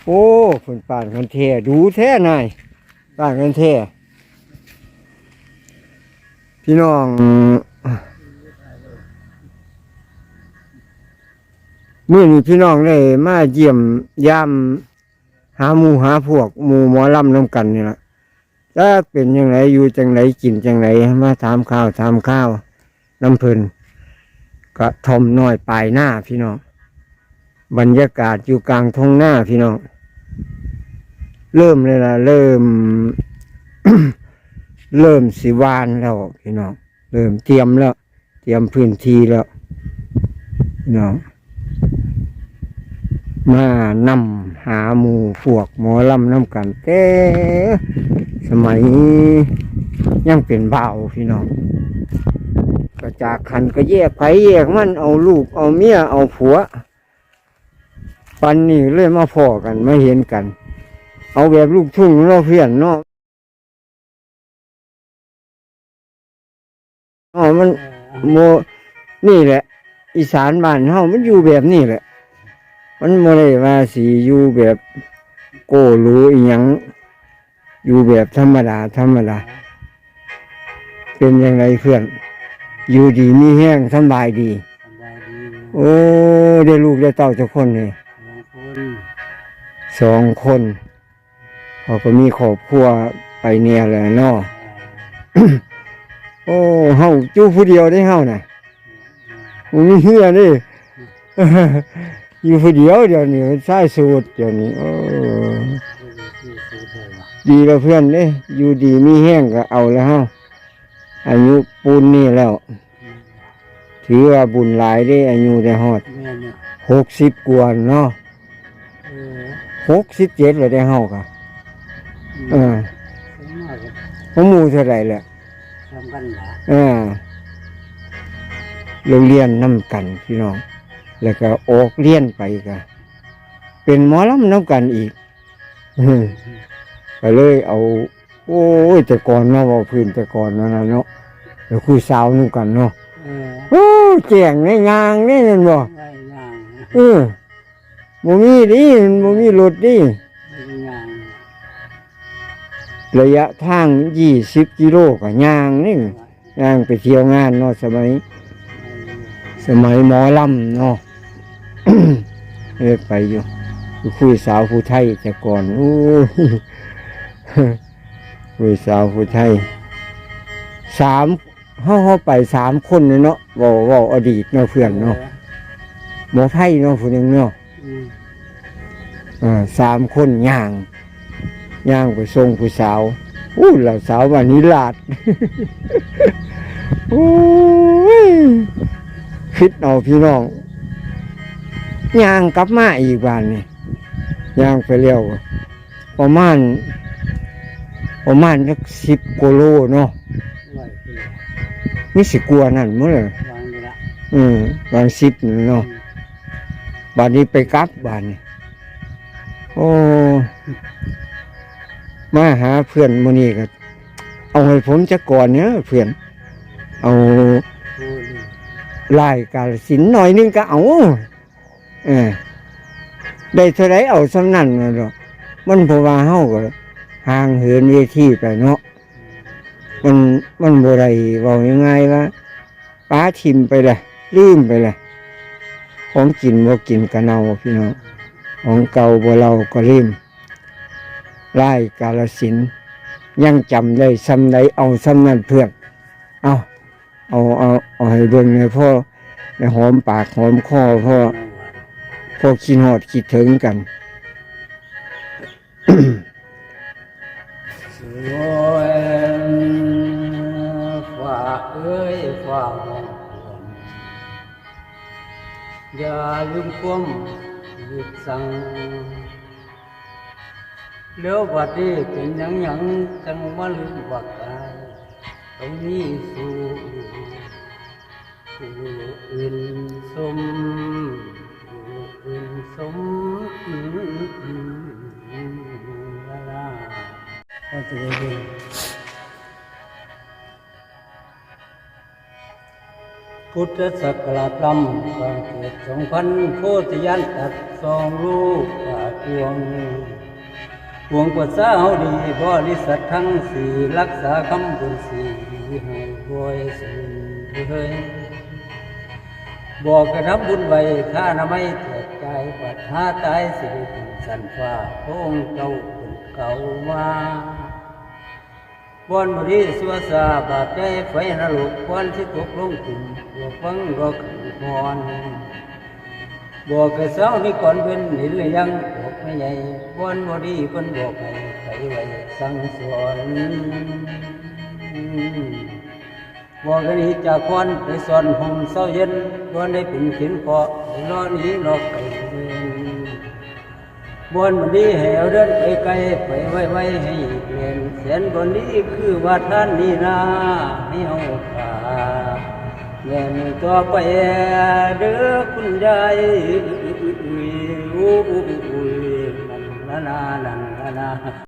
ໂອ້ ເພິ່ນປານກັນແທ້ ດູແທ້ນາຍ ປານກັນແທ້ ພີ່ນ້ອງ. ມື້ນີ້ພີ່ນ້ອງໄດ້ມາຢ້ຽມຢາມ ຫາໝູ່ຫາພວກ ໝູ່ໝໍລຳນຳກັນນີ້ລະ ຈັກເປັນຈັ່ງໃດ ຢູ່ຈັ່ງໃດ ກິນຈັ່ງໃດ ມາຖາມຂ່າວຖາມຄາວນຳເພິ່ນ. ກະທ່ອມນ້ອຍປາຍນາພີ່ນ້ອງ ບັນຍາກາດຢູ່ກາງທົ່ງນາພີ່ນ້ອງ. ເລີ່ມແລ້ວລະ ເລີ່ມ ເລີ່ມຊິຫວ່ານແລ້ວພີ່ນ້ອງ ເລີ່ມຕຽມແລ້ວ ຕຽມພື້ນທີ່ແລ້ວພີ່ນ້ອງ. ມານຳຫາໝູ່ພວກໝໍລຳນຳກັນແຕ່ສະໄໝຍັງເປັນບ່າວພີ່ນ້ອງ. ກະຈາກຫັ້ນກະແຍກໃຜແຍກມັນ ເອົາລູກເອົາເມຍເອົາຜົວ ປານນີ້ເລີຍມາພໍ້ກັນມາເຫັນກັນ ເອົາແບບລູກທຸ່ງເນາະເພື່ອນເນາະ. ເນາະ ມັນ ເອີ ບໍ່ ນີ້ແຫຼະ ອີສານບ້ານເຮົາມັນຢູ່ແບບນີ້ແຫຼະ ມັນບໍ່ໄດ້ວ່າຊິຢູ່ແບບໂກ້ຫຼູອີ່ຫຍັງ ຢູ່ແບບທຳມະດາ ທຳມະດາ. ເປັນຈັ່ງໃດເພື່ອນ ຢູ່ດີມີແຮງ ສຳບາຍດີ? ສຳບາຍດີ. ໂອ້ ໄດ້ລູກໄດ້ເຕົ້າຈັກຄົນນີ້? ສອງຄົນ. ສອງຄົນ. ເຮົາກໍມີຄອບຄົວໄປແດ່ແລ້ວເນາະ. ໂອ້ ເຮົາຢູ່ຜູ້ດຽວເດ້ເຮົານະ ບໍ່ມີເຮືອເດ້ ຢູ່ຜູ້ດຽວດຽວນີ້ ຊາຍໂສດດຽວນີ້. ໂອ້ ດີລະເພື່ອນເດ້ ຢູ່ດີມີແຮງກໍເອົາລະເຮົາ ອາຍຸປູນນີ້ແລ້ວ. ຖືວ່າບຸນຫຼາຍເດ້ ອາຍຸໄດ້ຮອດ ແມ່ນຢູ່ ຫົກສິບກວ່າເນາະ. ເອີ ຫົກສິບເຈັດແລ້ວເດ້ເຮົາກະ ອືມ ເອີ ສ່ວນມາກກໍ ຂອງໝູ່ເທົ່າໃດແຫຼະ ສ່ຳກັນລະ ເອີ ໂຮງຮຽນນຳກັນພີ່ນ້ອງ ແລ້ວກໍອອກຮຽນໄປກະເປັນໝໍລຳນຳກັນອີກ ກະເລີຍເອົາ ໂອ້ຍ ແຕ່ກ່ອນເນາະ ເວົ້າພື້ນແຕ່ກ່ອນນັ້ນນະເນາະ ແລ້ວຄູສາວນຳກັນເນາະ ເອີ ໂອ້ ແຈ້ງເດ້ ຍ່າງເດ້ ແມ່ນບໍ່? ໄດ້ຍ່າງ ເອີ ບໍ່ມີເດ້ ມັນບໍ່ມີລົດເດ້ ໄດ້ຍ່າງ ໄລຍະທາງຊາວກິໂລກະຍ່າງເດ້. ຍ່າງໄປທ່ຽວງານເນາະ ສະໄໝ ສະໄໝໝໍລຳເນາະ ເອີ ໄປຢູ່ ໄປຄຸຍສາວຜູ້ໄທແຕ່ກ່ອນ. ໂອ້ຍ ຄຸຍສາວຜູ້ໄທ ສາມ ເຮົາ ເຮົາໄປສາມຄົນເນາະ ເວົ້າ ເວົ້າອະດີດເນາະ ເພື່ອນເນາະ ເອີ ໝໍໄພເນາະ ຜູ້ໜຶ່ງເນາະ. ອືມ ເອີ ສາມຄົນຍ່າງ ຍ່າງໄປສົ່ງຜູ້ສາວ ອູ້ ລາວສາວວານິລາດ ໂອ້ຍ ຄິດເອົາພີ່ນ້ອງ ຍ່າງກັບມາອີກບາດນີ້ ຍ່າງໄປແລ້ວ ປະມານ ປະມານຈັກສິບກວ່າໂລເນາະ ຮ້ອຍກິໂລ ມີຊິກວ່ານັ້ນໝົດເລີຍ ຫວ່າງນີ້ລະ ເອີ ຫວ່າງສິບນີ້ເນາະ ອືມ ບາດນີ້ໄປກັບບາດນີ້ ໂອ້ ມາຫາເພື່ອນມື້ນີ້ກໍເອົາໃຫ້ຜົມຈັກກ່ອນເດີເພື່ອນ ເອົາ ໂອ້ຍ ລາຍກາລະສິນໜ້ອຍໜຶ່ງກໍເອົາ ເອີ ໄດ້ເທົ່າໃດເອົາສ່ຳນັ້ນແມ່ນບໍ່ ມັນ ເພາະວ່າເຮົາກໍຫ່າງເຫີນເວທີໄປເນາະ ມັນ ມັນບໍ່ໄດ້ ເວົ້າງ່າຍໆວ່າປະຖິ້ມໄປລະ ລືມໄປລະ ຂອງກິນບໍ່ກິນກໍເນົ່າພີ່ນ້ອງ ຂອງເກົ່າບໍ່ເລົ່າກໍລືມ ລາຍກາລະສິນ ຍັງຈຳໄດ້ສ່ຳໃດເອົາສ່ຳນັ້ນເພື່ອນ ເອົາ ເອົາ ເອົາ ເອົາໃຫ້ເບິ່ງແດ່ ພໍໄດ້ຫອມປາກຫອມຄໍ ພໍ ພໍຄິດຮອດຄິດເຖິງກັນ. ໂອ້ຍ ຟ້າເອີຍ ຟ້າມອງຄວາມ ຢ່າລືມຄວາມລຶກສັງ ແລ້ວບັດນີ້ເປັນຫຍັງຫຍັງ ຈັ່ງມາລືມວ່າກາຍຕ້ອງມີສູ່ ຜູ້ອື່ນຊົມ ຜູ້ອື່ນຊົມ ລາລາ ຂໍໂທດເດີ. ພຸດທະສັກກະລາດລຳ ກາງເກີດສອງພັນ ໂພທິຍານຕັດສອງໂລກກະກວງ ປວງປະຊາເຮົາດີບໍລິສັດທັງສີ່ ຮັກສາຄຳບຸນສີໃຫ້ບໍ່ໃຫ້ສູນເລີຍ ບອກກະທຳບຸນໄວ້ ທານາໄມແຈກຈ່າຍ ບັດຫາຕາຍ ສິໄດ້ຂຶ້ນຊັ້ນຟ້າ ພະອົງເຈົ້າເພິ່ນກ່າວມາ ບ່ອນບໍ່ດີຊົ່ວຊ້າ ບາບໃຫຍ່ໄຟນະລົກ ຄວນຊິຕົກລົງກຸມ ພວກຟັງກໍຂຶ້ນຄອນ ບອກແກ່ຊາວນິກອນເພິ່ນເຫັນຫຼືຍັງ ບອກແມ່ໃຫຍ່ ບ່ອນບໍ່ດີເພິ່ນບອກໃຫ້ໄປໄວ້ສັ່ງສອນ ບອກໃຫ້ໜີຈາກຄອນ ໄປຊ່ອນຮົ່ມເຊົາເຢັນ ບ່ອນໄດ້ເປັນເຂັນເຄາະ ໃຫ້ລໍໜີນອກໄກເດີນ ບ່ອນບໍ່ດີໃຫ້ເອົາເດີນໄປໄກ ໄປໄວໆໃຫ້ແລ່ນແສນ ບ່ອນດີຄືວ່າທ່ານນີ້ນາ ໃຫ້ເຮົາກາບແລ່ນຕໍ່ໄປເດີຄຸນຍາຍ ໂອ້ຍ ນັ້ນລະນາ ນັ້ນລະນາ.